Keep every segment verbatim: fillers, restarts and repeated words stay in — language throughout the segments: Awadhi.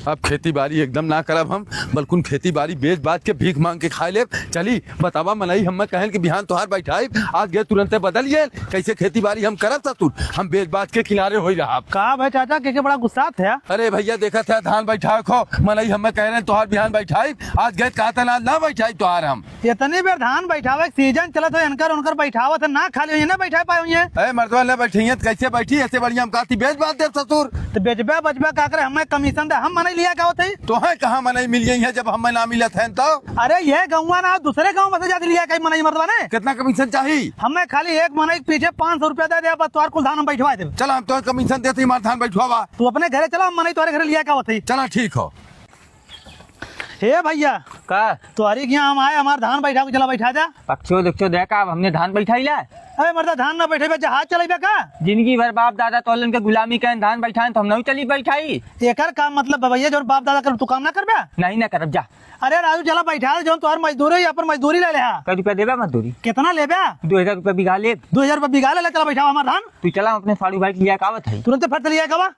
अब खेती बारी एकदम ना करब हम, बल्कुन खेती बारी बेच बाच के भीख मांग के खाए लेब। चली बतावा मनई, हम्मे कहन कि बिहान तोहार बैठाइब, आज गए तुरंते बदल गए। कैसे खेती बारी हम करब ससुर, हम बेच बाच के किनारे होई रहब। का भाई चाचा, के, के बड़ा गुस्सा थे? अरे भैया देखत है धान बैठावे खो, मनई हम्मे कह रहे तोहार बिहान बैठाइब, आज गए कहत है ना, ना बैठाइब तोहार हम। इतनी बेर धान बैठावे के सीजन चलत हो, इनकर उनकर बैठावत है, ना खाली होइए, ना बैठा पाए होइए। ए मर्दवा, ना बैठिए तो कैसे बैठी? ऐसे बढ़िया हम कहती बेच बाच देब ससुर। तो बेचबे बचबे का करे, हमें कमीशन दे, हम मनई लिया का होते ही। तो है कहाँ मनई मिल गई है जब हमें ना मिलत है तो? अरे ये गौवा ना, दूसरे गाँव में से जाती लिया कहीं मनई मर्दवा ने। कितना कमीशन चाहिए? हमें खाली एक मनई के पीछे पाँच सौ रुपया दे दे, बस तोहार कुल धान हम बैठवा देब। चला हम तो कमीशन देते ही हमार धान बैठवा। तू अपने घरे चला, हम मनई तोहरे घरे लिया का होते ही। चला ठीक हो। हे भैया, का? तोहरी के यहाँ हम आए, हमार धान बैठा के चला बैठा जा। पक्षियों देखियो देखा, अब हमने धान बैठाई ला। अरे मर्दा, धान ना बैठेबे, जहाज चलेबे का? जिंदगी भर बाप दादा तोलन के गुलामी करें, धान बैठाएं तो हम नहीं चली बैठाई। एकर का मतलब बा भैया, जौन बाप दादा कर तू काम ना करबे? नहीं ना करब, जा। अरे राजू, चला बैठा, जौन तोहर मजदूरी है, अपन मजदूरी ले ले हा। कै रुपया देबे मजदूरी? कितना लेबे? दो हजार रुपया बीघा लेब। दो हजार रुपया बीघा ले ले, चला बैठा हमार धान। तू चला, हम अपने साड़ू भाई के लिया के आवत है। तुरंत फट लिया के आवा।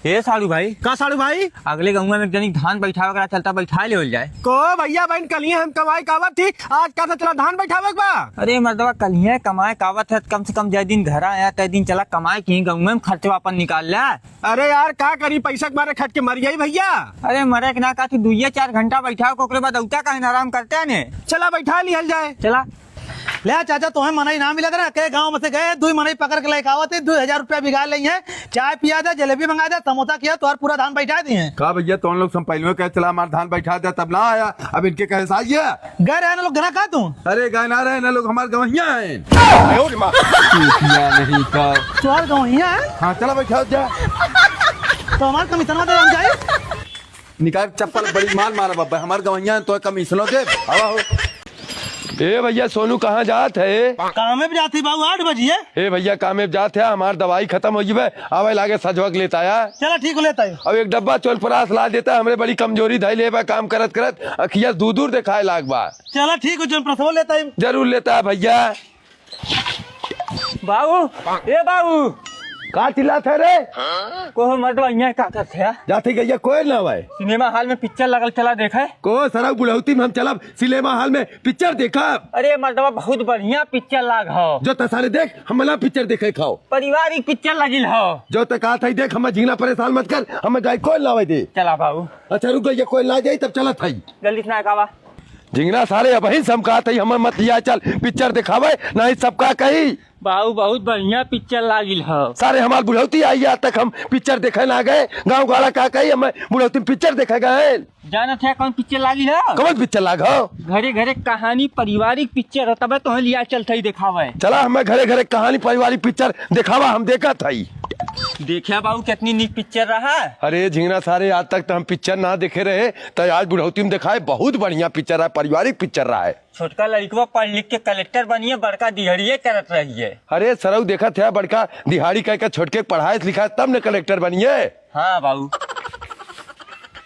ए साड़ू भाई। का साड़ू भाई? अगले गौवा में एक जनी धान बैठावे करा चलता, बैठा लेवल जाए। को भैया बहन, कलिए हम कमाई कावत थी, आज का से चला धान बैठावे के बा? अरे मर्दवा, कलिए कमाए कावत है, कम से कम जय दिन घर आया, तय दिन चला कमाए की गौवा में खर्चवा अपन निकाल ले। अरे यार, का करी, पैसा के मारे खट के मर जाई भैया। अरे मरे के ना का, तू दुइये चार घंटा बैठा, ओकरे बाद औता काहे न आराम करते ने। चला बैठा लिहल जाए। चला। ले चाचा, तोहे मनई ना मिलत ना, के गाँव में से गए, दुई मनई पकड़ के लेके आवत है, दो हजार रुपया बिगाड़ लेई है, चाय पिया दे, जलेबी मंगा दे, समोसा खिया, तोहर पूरा धान बैठा दी है। का भैया, तोहन लोग से पहले कहे चला हमार धान बैठा दे, तब ना आया, अब इनके कहे से आइए। गए रहे ना लोग, गना का तू? अरे गए ना रहे ना लोग, हमार गवहिया है। चूतिया नहीं का। तोहर गवहिया है? हाँ, चला बैठा जा। तो हमार कमीशनवा दे हम जाई। निकाल चप्पल, बड़ी मार मारा बाबा, हमार गवैया तो कमीशनो दे। आवा हो। ए भैया, सोनू कहाँ जात है? कामे पे जाती बाबू, आठ बजिए। ए भैया, कामे पे जात है, हमार दवाई खतम हो जिबे, आवे लागे सजवक लेता आया। चला ठीक हो लेता है। अब एक डब्बा चोलपरास ला देता, हमरे बड़ी कमजोरी धई ले बा, काम करत करत अखिया दूर दूर देखाए लाग बा। चला ठीक हो, चोलपरास लेता है। जरूर लेता है भैया। बाबू, ए बाबू। का चिल्लात है रे? कोहो मर्दवा, यहाँ का करत है? जाते गइया कोयल ना आवे। सिनेमा हॉल में पिक्चर लगल, चला देखे। को सरऊ बुढ़ौती में हम चलब सिनेमा हॉल में पिक्चर देखब? अरे मर्दवा, बहुत बढ़िया पिक्चर लाग हो। जो त साले देख, हम ना पिक्चर देखे खाओ। पारिवारिक पिक्चर लगिल हो। जो त कहत है देख, हम झिंगना परेशान मत कर, हम जाए कोयल ना आवे दे। चला बाबू। अच्छा रुक गइया, कोयल ना जाई तब चलत है। जल्दी से ना आवा। झिंगना सारे अबहिन से हम कहत हई, हमर मत लिया चल, पिक्चर देखावे, नहीं सब का कही। बाबू, बहुत बढ़िया पिक्चर लागिल ह। सारे हमार बुढ़ौती आई, आज तक हम पिक्चर देखे ना गए। गाँव गाड़ा का कही, हम बुढ़ौती में पिक्चर देखे गए। जानत है कौन पिक्चर लागिल ह? कौन पिक्चर लाग हो? घरे घरे कहानी पारिवारिक पिक्चर ह, तबे तोहे लिया चलत हई देखावे। चला, हमें घरे घरे कहानी पारिवारिक पिक्चर देखावा, हम देखत हई। देखा बाबू, कितनी नीक पिक्चर रहा। अरे झिंगना सारे, आज तक तो हम पिक्चर ना देखे रहे, त आज बुढ़ौती में देखाए, बहुत बढ़िया पिक्चर रहा, पारिवारिक पिक्चर रहा है। छोटका लड़कवा पढ़ लिख के कलेक्टर बनिए, बड़का दिहाड़िए करत रहिए। अरे सरऊ, देखत है बड़का दिहाड़ी कह के छोटके के पढ़ाए लिखाए तब न कलेक्टर बनिए। हाँ बाबू।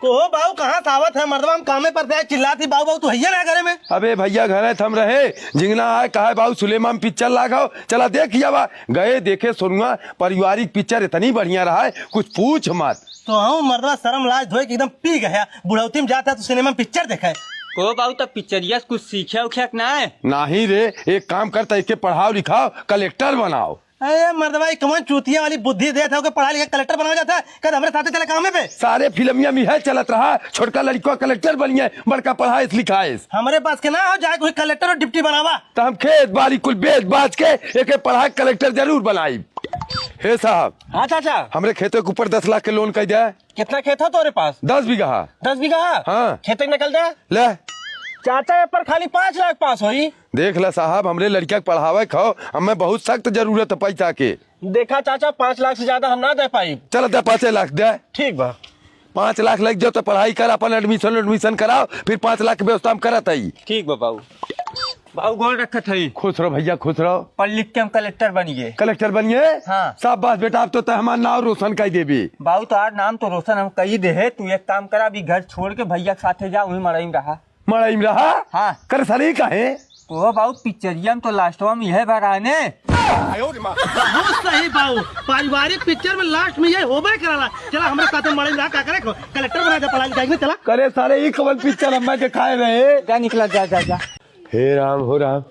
कोहो बाबू, कहाँ से आवत है मर्दवा? हम कामे पर से आए, चिल्लात ही बाबू, बाबू तू हइये ना घरे में। अबे भैया, घरे थम रहे, झिंगना आए, कहा बाबू सिनेमा में पिक्चर लाग हो, चला देख आवा। गए देखे सोनुआ, पारिवारिक पिक्चर इतनी बढ़िया रहा है, कुछ पूछ मत। तो हम मर्दवा शर्म लाज धोए के एकदम पी गया। बुढ़ौती में जाता तो सिनेमा में पिक्चर देखे। को बाबू, तब पिक्चरिया से कुछ सीखे उखे के ना है? नहीं रे, एक काम करता, इसके पढ़ाओ लिखाओ, कलेक्टर बनाओ। अरे मर्दवा, ई कौन चूतिया वाली बुद्धि देत है, ओके पढ़ा लिखा कलेक्टर बनावा जाता है? कद हमरे साथे चले कामे पे। सारे फिल्मिया में है चलत रहा, छोटका लड़का कलेक्टर बनिए, बड़का पढ़ाएस लिखाएस। हमरे पास के ना हो, जाए कोई कलेक्टर और डिप्टी बनावा। तो हम खेत बाड़ी कुल बेच बाच के एके पढ़ा के कलेक्टर जरूर बनाई। हे साहब। हाँ चाचा। हमरे खेतों के ऊपर दस लाख के लोन कह दे। कितना खेत हो तोरे पास? दस बीघा। दस बीघा? हाँ। खेते में निकल दे। ले। चाचा, ये पर खाली पाँच लाख पास होई। देख ला साहब, हमरे लड़का के पढ़ावे खाओ, हमें बहुत सख्त जरूरत है पैसा के। देखा चाचा, पाँच लाख से ज्यादा हम ना दे पाई। चल दे, पाँचे लाख दे। ठीक बा। पाँच लाख लग जाओ तो पढ़ाई कर, अपन एडमिशन एडमिशन कराओ, फिर पाँच लाख के व्यवस्था हम करत हई। ठीक बा बाबू। बाबू गोड़ रखत हई। खुश रहो भैया, खुश रहो। पढ़ लिख के हम कलेक्टर बनिए। कलेक्टर बनिए? हाँ। शाबाश बेटा, अब तो तय हमार नाम रोशन कर देबी। बाबू तोहार नाम तो रोशन हम कही दे है, तू एक काम करा, अभी घर छोड़ के भैया के साथे जा, वही मड़ई में रहा। मड़ई में रहा? हाँ। कर सही कहे। ओ बाबू, पिक्चरिया में तो लास्टवा में यह भरा है ने। बहुत सही बाबू, पारिवारिक पिक्चर में लास्ट में यह होबे करला। चला हमरे साथे मड़ई में रहा, का करे को? जाएंगे, चला। करे सारे, ई कवन पिक्चर हमें दिखाए रहे? जा निकला, जा, जा, जा। हे राम हो राम।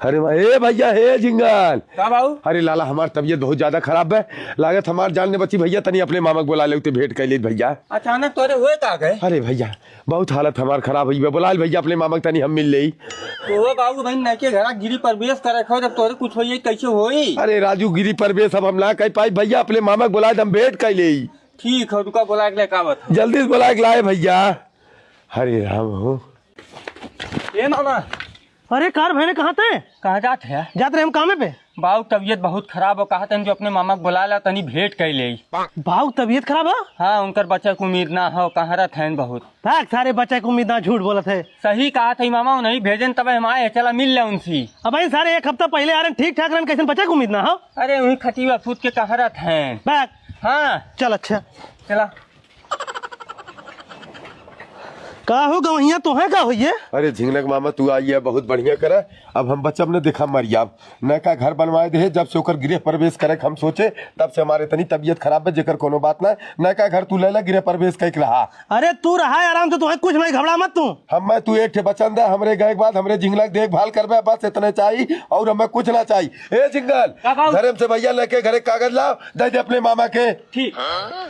अरे मा-, हे भैया, हे झिंगल। का बाबू? अरे लाला, हमार तबीयत बहुत ज्यादा खराब है। लागत हमार जान न बची भैया, तनी अपने मामा के बोला ले, उते भेंट कर ले भैया। अचानक तोरे हुए का गए? अरे भैया, बहुत हालत हमार खराब हुई बा। बोलाइल भैया अपने मामा के, तनी हम मिल लेई। ओहो बाबू, बहन नइके घरा गृह प्रवेश करे खो, जब तोरे कुछ होई, कैसे होई? अरे राजू, गृह प्रवेश अब हम ना कर पाई भैया, अपने मामा के बोलाए, हम भेंट कर लेई। ठीक हो, रुका, बोला के लेके आवत हूँ। जल्दी से बोला के लाए भैया। हरे राम हो। ए मामा। अरे कार भैने, कहाँ थे? कहाँ जात है? जात रहे हम कामे पे। बाऊ तबीयत बहुत खराब हो, कहा तन जो अपने मामा के बोला ला, तनी भेंट कर ले। बाऊ तबीयत खराब हो? हाँ, उनकर बच्चा के उम्मीद ना हो, कहाँ रहत हैं बहुत। भाग, सारे बच्चा के उम्मीद ना, झूठ बोलत है। सही कहा थे मामा, उन्हीं भेजन तब हम आए, चला मिल ले उनसे। अब भाई सारे एक हफ्ता पहले आ रहे हैं, ठीक ठाक रहन, कैसन बच्चा के उम्मीद ना हो? अरे वही खटिया फूट के कहाँ रहत हैं। भाग। हाँ। चल अच्छा। चला। का हो गवैया, तोहे का होइए? अरे झिंगनक मामा, तू आई है, बहुत बढ़िया करा। अब हम बचब न, देखा मरियाब। नयका घर बनवाए दे, जब से ओकर गृह प्रवेश करे के हम सोचे, तब से हमारे इतनी तबीयत खराब है, जेकर कोनो बात ना। नयका घर तू ले ला, गृह प्रवेश कइके रहा। अरे तू रहा आराम से, तोहे कुछ नहीं, घबरा मत तू। हम, मैं तू एक ठे बचन दे, हमरे गए के बाद हमरे झिंगनक देखभाल करबे, बस इतने चाहिए और हमें कुछ ना चाहिए। ए झिंगल, का बाबू? धर्म से भैया लेके घरे कागज लाओ, दे दे अपने मामा के। ठीक।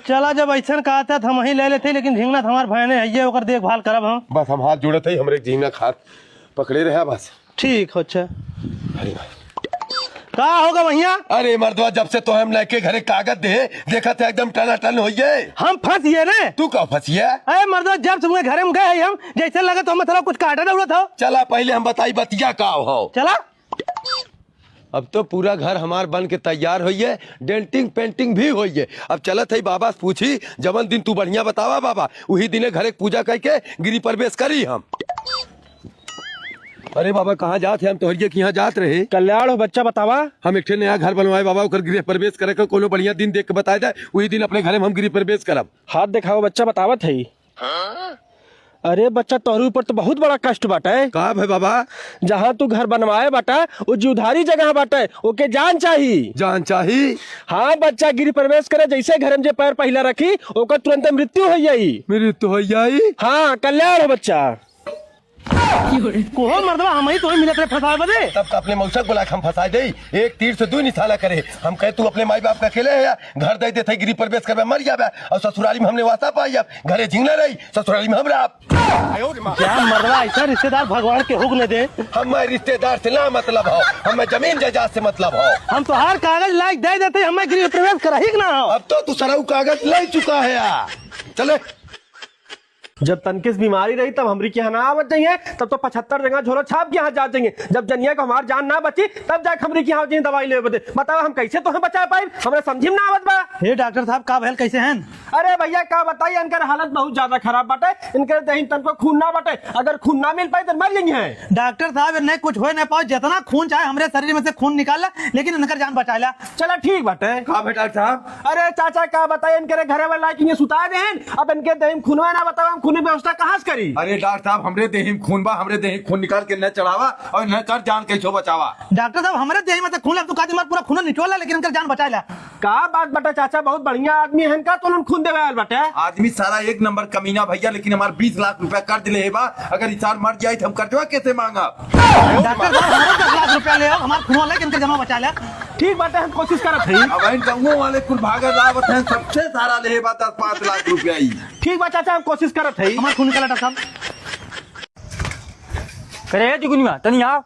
चला, जब ऐसन कहा था, हम वहीं ले लेते, लेकिन झिंगना तो हमार भाई ने है, ये ओकर देखभाल करब हम। बस हम हाथ जोड़त हई, हमरे झिंगना के हाथ पकड़े रहे बस। ठीक हो, अच्छा। अरे भाई। का होगा भैया? अरे मर्दवा, जब से तो हम लेके घरे कागज दे, देखत है एकदम टनाटन होइए। हम फंस गए रे। तू का फंसिए? अरे मर्दवा, जब से घरे में गए हैं हम, जैसे लगे तो हम थोड़ा कुछ काटा दौड़त हो। चला पहले हम बताई बतिया का हो। चला। अब तो पूरा घर हमार बन के तैयार होइए, डेंटिंग पेंटिंग भी होइए। अब चलत है बाबा से पूछी, जवन दिन तू बढ़िया बतावा बाबा, उही दिने घरे के पूजा करके गृह प्रवेश करी हम। अरे बाबा, कहाँ जात है? हम तोहरिए के यहाँ जात रहे। कल्याण हो बच्चा, बतावा। हम एक ठे नया घर बनवाए बाबा, ओकर गृह प्रवेश करे के कोनो बढ़िया दिन देख के बताए दे, उही दिन अपने घरे में हम गृह प्रवेश करब। हाथ देखावा बच्चा, बतावत है। अरे बच्चा, तोहरे ऊपर तो बहुत बड़ा कष्ट बाटे। का भे बाबा? जहाँ तू घर बनवाए बाटा, वो जीवधारी जगह बाटे, ओके जान चाही। जान चाही? हाँ बच्चा, गृह प्रवेश करे, जैसे घर में जे पैर पहिला रखी, ओकर तुरंत मृत्यु हो जाई। मृत्यु हो जाई? हाँ, कल्याण हो बच्चा। कोहो मर्दवा, हम ही तो मिलत रहे फंसावे बदे। तब का अपने मौसा को लाख हम फंसा दे, एक तीर से दो निशाना करे। हम कहे तू अपने माई बाप का अकेले है या घर दे देते गृह प्रवेश करबे मर जाबे और ससुराली में हमने वासा पाई अब घरे झिंगना रही ससुराली में हम रहा। क्या मर्दवा, ऐसा रिश्तेदार भगवान के हुक न दे। हमें रिश्तेदार से ना मतलब हो, हमें जमीन जायदाद से मतलब हो। हम तोहार कागज लाइक दे देते, हमें गृह प्रवेश कराही के ना हो। अब तो तू सरऊ कागज ले चुका है यार। चले। जब तनकिस बीमारी रही तब हमरी के यहाँ ना आवत जाइए, तब तो पचहत्तर जगह झोला छाप के यहाँ जात जाइए। जब जनिया को हमार जान ना बची तब जाके हमरी के यहाँ जाइए दवाई लेवे बदे। बतावा हम कैसे तोहे बचा पाई, हमरा समझी में ना आवत बा। हे डॉक्टर साहब, का भयल, कैसे हैं? अरे भैया का बताई, इनकर हालत बहुत ज्यादा खराब बाटे, इनके देही में तनको खून ना बाटे, अगर खून ना मिल पाई तो मर जाइए। डॉक्टर साहब, इन्हें कुछ होए ना पाओ, जितना खून चाहे हमरे शरीर में से खून निकाल ला, लेकिन इनकर जान बचा ला। चला ठीक बाटे। का भे डॉक्टर साहब? अरे चाचा का बताई, इनके घरे वाला लाइक इन्हें सुता दे हैं, अब इनके देही में खूनवा ना बताओ, हम खून की व्यवस्था कहाँ से करी? अरे डॉक्टर साहब, हमरे देही में खून बा, हमरे देही में खून निकाल के न चढ़ावा और न कर जान कैसो बचावा। डॉक्टर साहब, हमरे देही में से खून ले, तू का दिन भर पूरा खून निचोड़ ला, लेकिन इनकर जान बचा ला। का बात बाटे चाचा, बहुत बढ़िया आदमी है इनका, तो उन्होंने खून देवे आयल बाटे। आदमी सारा एक नंबर कमीना भैया, लेकिन हमार बीस लाख रुपया कर्ज ले बा, अगर इसार मर जाए तो हम कर्जवा कैसे मांगा? डॉक्टर साहब, हमारे दस लाख रुपया ले, हमार खून वाले के इनकर जमा बचा ले। ठीक बाटे, हम कोशिश करत हई। अब इन गाँवों वाले कुल भागत आवत हैं, सबसे सारा ले बा दस पाँच लाख रुपया ही। ठीक बा चाचा, हम कोशिश करत हई। हमार खून निकाला डॉक्टर साहब। करे ए जुगनुआ, तनी आओ।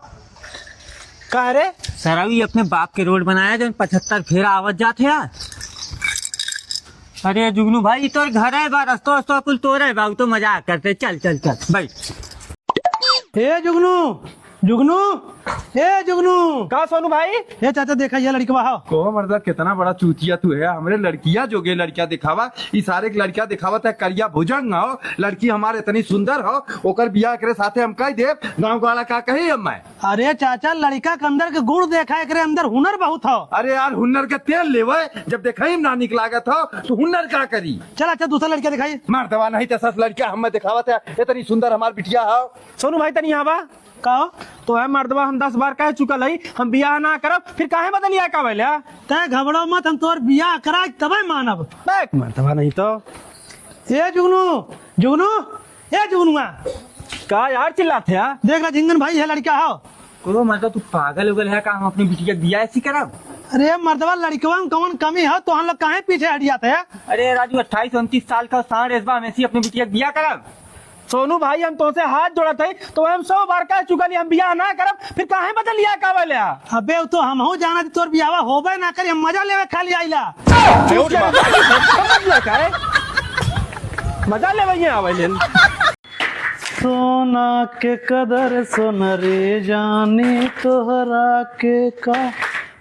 का रे? सरऊ, ई अपने बाप के रोड बनाया, जौन पचहत्तर फेरा आवत जात है यार। अरे जुगनू भाई, ई तोर घर है बा, रस्तो, रस्तो कुल तोरे बा, उ तो मजाक करते। चल, चल, चल, बैठ। ए जुगनू, जुगनू, ए जुगनू। का सोनू भाई? ए चाचा, देखा ये लड़कवा हो। को मर्दा, कितना बड़ा चूतिया तू है, हमरे लड़किया जोगे लड़किया दिखावा, ई सारे के लड़किया दिखावत है, करिया भुजंग हो, लड़की हमार इतनी सुंदर हो, ओकर बियाह एकरे साथे हम कई देब, गाँव वाला का कही अब मैं? अरे चाचा, लड़का के अंदर के गुण देखा, एकरे अंदर हुनर बहुत हो। अरे यार, हुनर के तेल लेवे, जब देखई में ना निक लागत हो, तो हुनर का करी? चल अच्छा, दूसरा लड़का दिखाई। मर्दवा नहीं तो सस लड़का हमें दिखावत है, इतनी सुंदर हमार बिटिया हो। सोनू भाई, तनी यहाँ बा। का हो? तो है मर्दवा, हम दस बार कह चुकल हई, हम बियाह ना करब, फिर काहे बदलिया का भइल है? तै घबराओ मत, हम तोर बियाह कराई तबे मानब। बैक मर्दवा नहीं तो। ए जुगनू, जुगनू, ए जुगनुआ। का यार चिल्लात है यार? देख रहा झिंगन भाई, है लड़का हो। ओ, मतलब तू पागल उगल है का? हम अपनी बिटिया के बियाह ऐसी करब? अरे मर्दवा, लड़कवा में कौन कमी है? तो हम लोग काहे पीछे हट जाते हैं? अरे राजू, अट्ठाईस उनतीस साल का सांड इस बार हम ऐसी अपनी बिटिया के बियाह करब? सोनू भाई, हम तोसे हाथ जोड़त हई, तो हम सौ बार कह चुकल ही, हम बियाह ना करब, फिर काहे बदल लिया का बोले? अबे, उ तो हमहू जानत, तोर बियाहवा होबे ना करी, हम मजा लेवे खाली आइला। चुप जा, मजा लेवे का है? मजा लेवे ये आवे लेन। सोना के कदर सोना रे जानी तोहरा के का।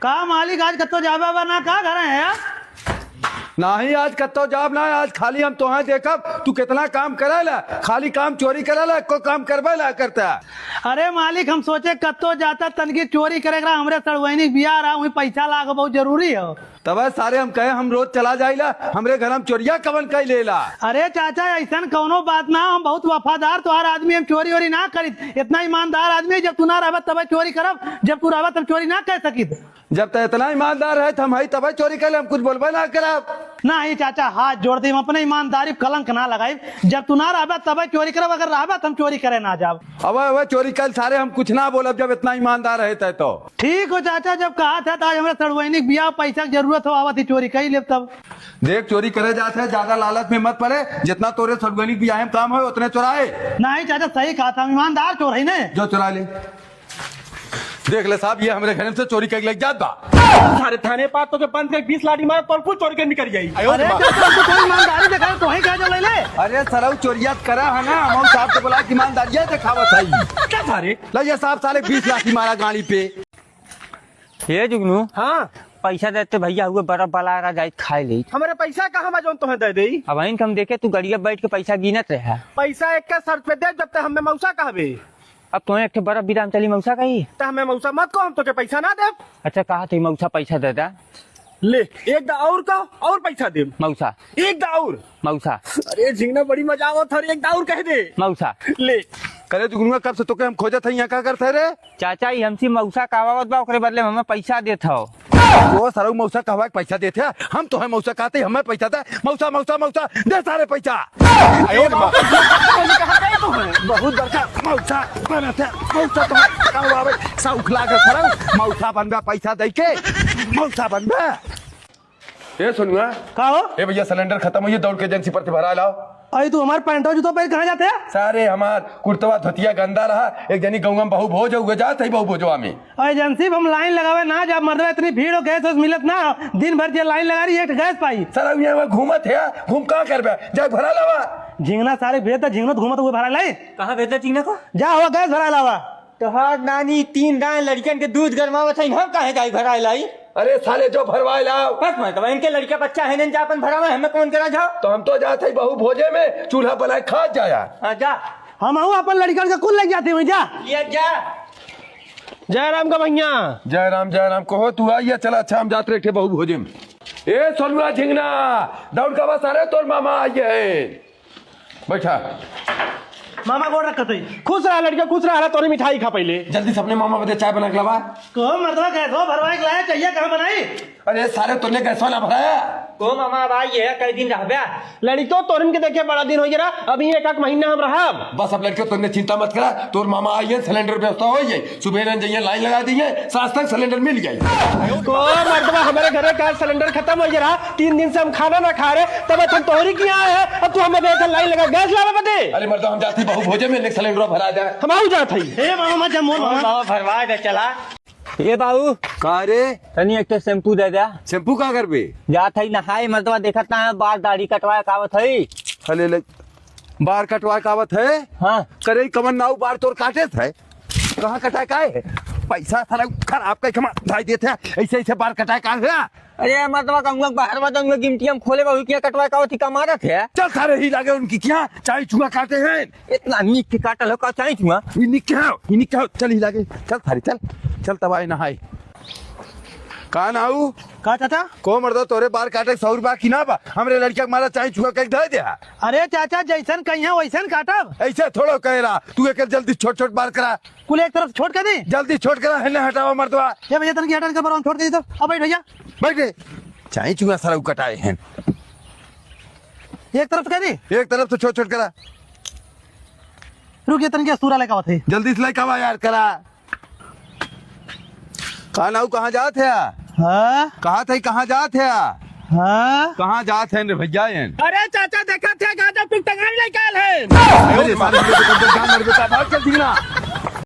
का मालिक, आज कत्तो जाबे बा ना, का घर है यार? नाही, आज कत्तो जाब ना, आज खाली हम तोहे देखब, तू कितना काम करेला, खाली काम चोरी करेला, एको काम करबे ना करता। अरे मालिक, हम सोचे कत्तो जाता तनकी चोरी करे करा, हमरे सड़ुआइनी के बियाह रहा, वहीं पैसा लाग बहुत जरूरी हो। तबे सारे हम कहे हम रोज चला जाइला, हमरे घर हम चोरिया कवन कई लेला। अरे चाचा, ऐसन कौनो बात ना, हम बहुत वफादार तोहार आदमी, हम चोरी वोरी ना करित, इतना ईमानदार आदमी, जब तू ना रहबे तबे चोरी करब, जब तू रहबे तब चोरी ना कर सकित। जब त इतना ईमानदार है, त हम हई तबे चोरी कर ले, हम कुछ बोलबे ना करब। नाही चाचा, हाथ जोड़ दे, हम अपने ईमानदारी पे कलंक ना लगाई। जब तू ना रहबे तबे चोरी करब, अगर रहबे त हम चोरी करे ना जाब। अबे, अबे, चोरी कल सारे हम कुछ ना बोलब, जब इतना ईमानदार है तै तो। ठीक हो चाचा, जब कहा था, त आज हमरे सड़ुआइनी के बियाह, पैसा के जरूरत हो, आवत ही चोरी कर लेब तब। देख, चोरी करे जात है, ज्यादा लालच में मत पड़े, जितना तोरे सड़ुआइनी के बियाह में काम हो, उतने चोराए। नाही चाचा, सही कहा था, हम ईमानदार चोर है ने। जो चोरा ले। देख ले साहब, ये हमरे घर से चोरी करके लेके जात बा। सारे थाने पास तो के बंद कर बीस लाठी मारा, तोर कुल चोरी के निकल जाई। अरे, जब तक तू कोई ईमानदारी दिखाए, तो ही क्या जब ले ले? अरे सरऊ, चोरिया करा है ना, हम साहब को बोला कि ईमानदारिया दिखावत है। क्या सारे? ला ये साहब साले बीस लाठी मारा गाड़ी पे। हे जुगनू। हाँ। पैसा देते भैया हुए बड़ा बला रहा, जाइत खाए ले। हमारे पैसा कहाँ बा जौन तोहे दे देई? अब आइन के हम देखे तू गड़िया बैठ के पैसा गिनत रहा। पैसा एक के शर्त पे दे, जब ते हमें मौसा कहबे। अब तोहे एक ठे बड़ा बिराम चली मौसा कही। त हमें मौसा मत को, हम तोके पैसा ना देब। अच्छा, कहा तो मौसा पैसा दे दा। ले, एक दा और कहो, और पैसा देब। मौसा। एक दा और। मौसा। अरे झिंगना, बड़ी मजा आवत है, एक दा और कह दे। मौसा। ले। करे जुगनुआ, कब से तोके हम खोजत है, यहाँ का करत है रे? चाचा, ई हमसे मौसा कहवावत बा, ओकरे बदले में हमें पैसा देत हौ। ओ सरऊ, मौसा कहवा के पैसा देत है? हम तोहे मौसा कहते, हमें पैसा दे। मौसा, मौसा, मौसा, दे सारे पैसा। आयो रे बाप। बहुत बड़का मौसा बनत है, मौसा तो कहवावे, सौख लागत सरऊ, मौसा बनबे पैसा दे के, मौसा बनबे। ए सोनुआ। का हो? ए भैया, सिलेंडर खतम होइ है, दौड़ के एजेंसी पर से भरा लाओ। अरे तू हमार पैंटवा जूता पहन कहाँ जाते है? सारे हमार कुर्तवा धोतिया गंदा रहा, एक जनी गौवा में बहु भोज हुए जात है बहु भोजवा में। अरे एजेंसी पे हम लाइन लगावे ना जाब मर्दवा, इतनी भीड़ हो, गैस वैस मिलत ना, दिन भर जे लाइन लगा रही एक गैस पाई। साला ये वहाँ घूमत है, घूम का करबे, जा भरा लावा। झिंगना सारे भेज दे, झिंगना तो घूमत हुए भरा लाई। कहाँ भेज दे झिंगना को? जा हो गैस भरा लावा। तोहार नानी तीन दाएं लड़कन के दूध गरमावत है, हम काहे जाई भराए लाई? अरे साले, जो भरवाए लाओ। बस मैं तो इनके लड़का बच्चा है, नहीं जा अपन भरावे, हमें कौन करा जाओ? तो हम तो जात है बहू भोजे में, चूल्हा बनाए खा जाया। हाँ, जा। हम हूँ अपन लड़कन के कुल लग जाते हुए, जा। ये जा। जय राम का भैया। जय राम, जय राम। कहो तू आई है, चला अच्छा, हम जात रहे थे बहू भोजे में। ए सोनुआ झिंगना, दौड़ का बस, अरे तोर मामा आई है। बैठा। मामा गोड़ रखत हई। खुश रहा लड़का, खुश रहा, तोरे मिठाई खा पहिले। जल्दी से अपने मामा बदे चाय बना के लावा। को मर्दवा गैसवा भरवाए के लाया, चाहिए कहाँ बनाई? अरे सारे तोने गैसवा ना भराया। को मामा अब आई है, कई दिन रहबे? लड़को तोरन के देखे बड़ा दिन हो गया, अभी एक आध महीना हम रहब। बस अब लड़को तोने चिंता मत करा, तोर मामा आई है, सिलेंडर व्यवस्था हो जाई। सुबह न जाइए, लाइन लगा दीजिए, साँझ तक सिलेंडर मिल जाई। को मर्दवा, हमारे घरे गैस सिलेंडर खतम होइ गया, तीन दिन से हम खाना ना खा रहे, तब हम तोहरी की आए हैं, अब तू हमें बेहतर लाइन लगा गैस लावे बदे। अरे मर्दवा, हम जाती बहू भोजे में, सिलेंडर भरा जाए। हम आऊ जात हई। ए मामा, मत जा मोर मामा। मामा भरवा दे, चला। ए बाबू। का रे? तनी एक ठे शैम्पू दे दे। शैम्पू का करबे? जात हई नहाए, मर्दवा देखत ना है, बार दाढ़ी कटवाए का आवत हई। अले ले, बार कटवाए का आवत है? हाँ। करे कवन नाऊ बार तोर काटे थे? कहाँ कटाए का है? पैसा साला खराब कई कमा धाई देते हैं। ऐसे ऐसे बार कटाए का है? अरे यार, मतलब कहूँगा बाहर में तो उनका गिमटिया में खोले बाबू किया कटवाए का होती कमा रहे थे। चल सारे ही लागे उनकी क्या? चाय चुआ काटे हैं। इतना निक के काटल हो का चाय चुआ? ये निक क्या हो? ये निक क्या हो? चल ही लागे। चल सारे चल। चल तबाई नहाई। का नाऊ? का चाचा? को मर्दो तोरे बार काटे के सौर बा कि ना बा? हमरे लड़किया के मारा चाय चुआ कई धर दे। अरे चाचा, जैसन कहिया वैसन काटब। ऐसे थोड़ो कहे रहा, तू एकर जल्दी छोट छोट बार करा। कुल एक तरफ छोट कर दी। जल्दी छोट करा, हेने हटावा मर्दवा। ये भैया, तनकी हटन कर, पर हम छोट कर दी तो। अब बैठ भैया। बैठ रे। चाय चुआ सारा कटाए हैं। एक तरफ से कह दी? एक तरफ से छोट छोट करा। रुक, ये तनके अस्तूरा लेके आवत है। जल्दी से लेके आवा यार, करा। कहा नाऊ, कहाँ जात है? हाँ? कहा था, कहाँ जात है? हाँ? कहाँ जात है रे भैया ये? अरे चाचा, देखा थे गांजा पी टंगाई लेके आल है। अरे सारे, जान मर बेटा, भाग चल, ठीक ना।